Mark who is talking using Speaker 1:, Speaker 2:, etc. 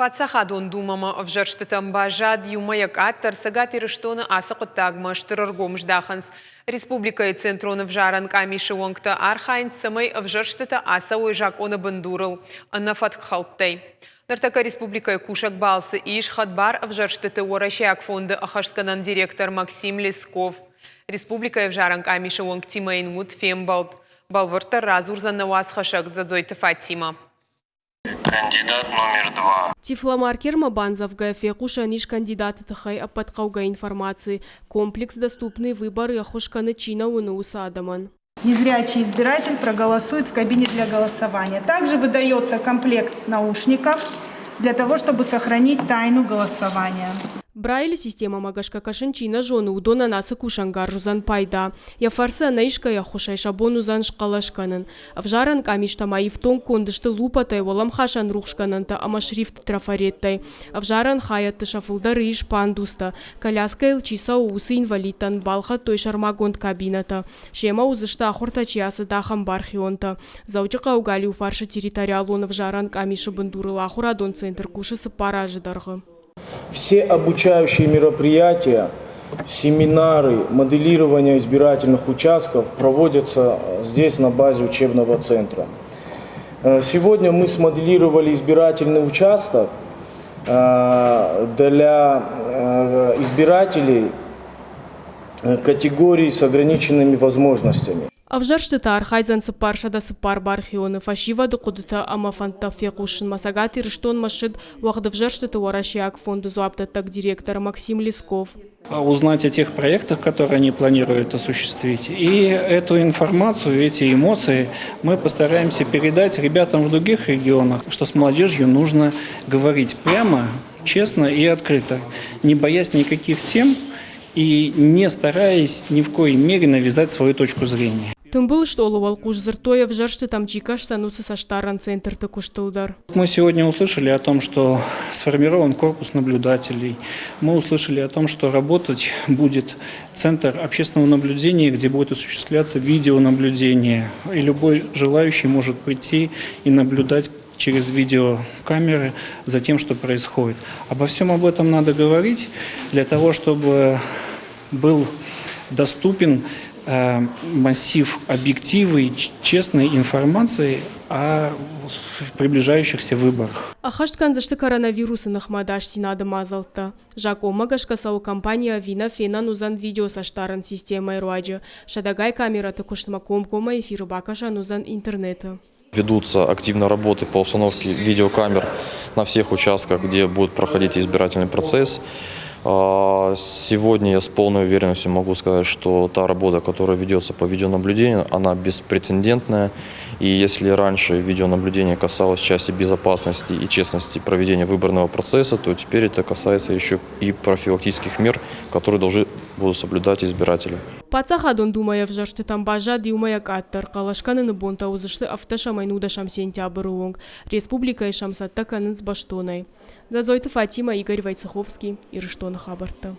Speaker 1: Паддзахадон Думӕмӕ ӕвзӕрстытӕм баззад иу мӕйӕ къаддӕр. Цӕгат Ирыстоны ацы хъуыддагмӕ стыр ӕргом здахынц. Республикӕйы Центрон ӕвзарӕн къамисы уӕнгтӕ архайынц, цӕмӕй ӕвзӕрстытӕ ацӕуой закъоны бындурыл, ӕнӕ фӕткхӕлдтӕй. Ныртӕккӕ республикӕйы кусӕг балцы ис хӕдбар ӕвзӕрстыты Уӕрӕсейаг фонды ӕххӕстгӕнӕн директор Максим Лесков. Республикӕйы ӕвзарӕн къамисы уӕнгтимӕ йын уыд фембӕлд. Бӕлвырддӕр радзурдзӕн нӕ уацхӕссӕг Дзӕдзойты Фатимӕ.
Speaker 2: Кандидат номер два.
Speaker 3: Тифломаркермӕ бандзӕвгӕ фехъусӕн ис кандидаты тыххӕй ӕппӕт хъӕугӕ информаци. Комплекс «Доступные выборы» ӕххуыс кӕны чи нӕ уыны, уыцы адӕмӕн.
Speaker 4: Незрячий избиратель проголосует в кабине для голосования. Также выдается комплект наушников для того, чтобы сохранить тайну голосования.
Speaker 3: Брайлы системӕмӕ гӕсгӕ кӕсын чи нӕ зоны, уыдонӕн ацы кусӕнгарз уыдзӕн пайда. Йӕ фӕрцы ӕнӕискӕй ӕххуысӕй сӕ бон уыдзӕн схъӕлӕс кӕнын. Ӕвзарӕн къамистӕ ма ифтонггонд сты лупӕтӕй, уӕлӕмхасӕн рухсгӕнӕнтӕ ӕмӕ шрифт-трафареттӕй. Ӕвзарӕн хайӕдты сӕ фылдӕры ис пандустӕ. Коляскӕйыл чи цӕуы, уыцы инвалидтӕн балхӕдтой сӕрмагонд кабинӕтӕ. Семӕ уыдзысты ахуыртӕ чи ацыд, ахӕм бархионтӕ. Дзӕуджыхъӕуы галиуфарсы территориалон ӕвзарӕн къамисы бындурыл ахуырадон центр кусы цыппар азы дӕргъы.
Speaker 5: Все обучающие мероприятия, семинары, моделирование избирательных участков проводятся здесь на базе учебного центра. Сегодня мы смоделировали избирательный участок для избирателей категорий с ограниченными возможностями.
Speaker 3: Ӕвзӕрстыты архайдзӕн 404 бархионы фӕсивӕды хъуыдытӕ ӕмӕ фӕндтӕ фехъусынмӕ Цӕгат Ирыстонмӕ ссыд уӕгъд ӕвзӕрстыты уӕрӕсейаг фонды дзуапдӕттӕг директор Максим Лесков.
Speaker 6: Узнать о тех проектах, которые они планируют осуществить. И эту информацию, эти эмоции мы постараемся передать ребятам в других регионах, что с молодежью нужно говорить прямо, честно и открыто, не боясь никаких тем и не стараясь ни в коей мере навязать свою точку зрения.
Speaker 3: Тымбыл стъолы уӕлхъус дзырдтой ӕвзӕрстытӕм чи кӕсдзӕн, уыцы цӕстдарӕн центрты куыстыл дӕр.
Speaker 6: Мы сегодня услышали о том, что сформирован корпус наблюдателей. Мы услышали о том, что работать будет центр общественного наблюдения, где будет осуществляться видеонаблюдение. И любой желающий может прийти и наблюдать через видеокамеры за тем, что происходит. Обо всем об этом надо говорить для того, чтобы был доступен массив объективной и честной информации о приближающихся выборах.
Speaker 3: Ӕххӕст кӕндзысты коронавирусы ныхмӕ ӕдасдзинады мадзӕлттӕ. Закъонмӕ гӕсгӕ цӕуы кампани ӕви нӕ фенӕн уыдзӕн видеоцӕстдарӕн системӕйы руаджы. Сӕдӕгай камерӕты куыстмӕ комкоммӕ эфиры бакӕсӕн уыдзӕн интернеты.
Speaker 7: Ведутся активно работы по установке видеокамер на всех участках, где будет проходить избирательный процесс. Сегодня я с полной уверенностью могу сказать, что та работа, которая ведется по видеонаблюдению, она беспрецедентная. И если раньше видеонаблюдение касалось части безопасности и честности проведения выборного процесса, то теперь это касается еще и профилактических мер, которые должны будут соблюдать избиратели.
Speaker 3: Паддзахадон Думӕйы ӕвзӕрстытӕм баззад иу мӕйӕ къаддӕр, хъӕлӕс кӕныны бонтӕ уыдзысты ӕвддӕсӕм ӕнудӕсӕм сентябры онг. Республикӕйы сӕм цӕттӕ кӕнынц бӕстонӕй. Дзӕдзойты Фатимӕ, Игорь Войцеховский, Ирыстоны хабӕрттӕ.